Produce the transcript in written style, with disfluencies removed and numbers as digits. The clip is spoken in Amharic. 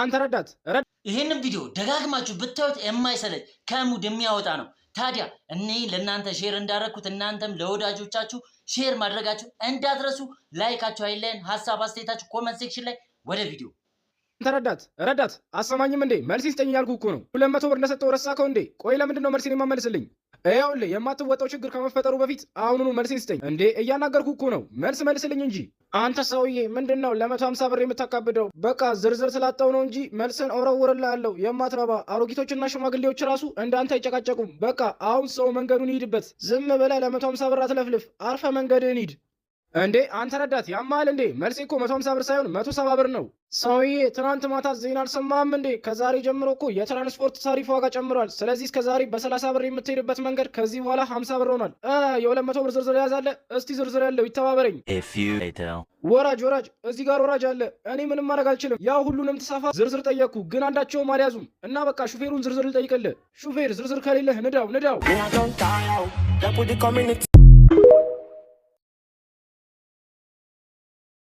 አንተ ረዳት። ይህንን ቪዲዮ ደጋግማችሁ ብታዩት የማይሰለች፣ ከ mood የሚያወጣ ነው። ታዲያ እኔ ለእናንተ share እንዳረግኩት እናንተም ለወዳጆቻችሁ share ማድረጋችሁ እንዳትረሱ። Like ኣችሁ አይለየን። ሀሳብ አስተያየታችሁ comment section ላይ። ወደ ቪዲዮ። አንተ ረዳት፣ ረዳት፣ አሰማኝም እንዴ? መልስ ይስጠኝ ያልኩህ እኮ ነው። 200 ብር እንደሰጠው ረሳከው እንዴ? ቆይ ለምንድን ነው መልሴን የማመልስልኝ? ይኸውልህ፣ የማትወጣው ችግር ከመፈጠሩ በፊት አሁኑኑ መልሴን ስጠኝ። እንዴ፣ እያናገርኩ እኮ ነው። መልስ መልስልኝ እንጂ። አንተ ሰውዬ፣ ምንድን ነው ለ150 ብር የምታካብደው? በቃ ዝርዝር ስላጣው ነው እንጂ መልስን እወረውርልሃለሁ። የማትረባ፣ አሮጊቶችና ሽማግሌዎች ራሱ እንዳንተ አይጨቃጨቁም። በቃ አሁን ሰው መንገዱን ይሂድበት። ዝም ብለህ ለ150 ብር አትለፍልፍ። አርፈህ መንገድህን ሂድ። እንዴ አንተ ረዳት፣ ያማል እንዴ? መልሴ እኮ 150 ብር ሳይሆን 170 ብር ነው። ሰውዬ፣ ትናንት ማታ ዜና አልሰማህም እንዴ? ከዛሬ ጀምሮ እኮ የትራንስፖርት ታሪፍ ዋጋ ጨምሯል። ስለዚህ እስከ ዛሬ በ30 ብር የምትሄድበት መንገድ ከዚህ በኋላ 50 ብር ሆኗል። የ200 ብር ዝርዝር ያዛለ። እስቲ ዝርዝር ያለው ይተባበረኝ። A few later. ወራጅ፣ ወራጅ፣ እዚህ ጋር ወራጅ አለ። እኔ ምንም ማድረግ አልችልም። ያው ሁሉንም ተሳፋ ዝርዝር ጠየቅኩ፣ ግን አንዳቸውም አልያዙም። እና በቃ ሹፌሩን ዝርዝር ልጠይቅልህ። ሹፌር፣ ዝርዝር ከሌለህ ንዳው፣ ንዳው። Me I don't tire. That with the community.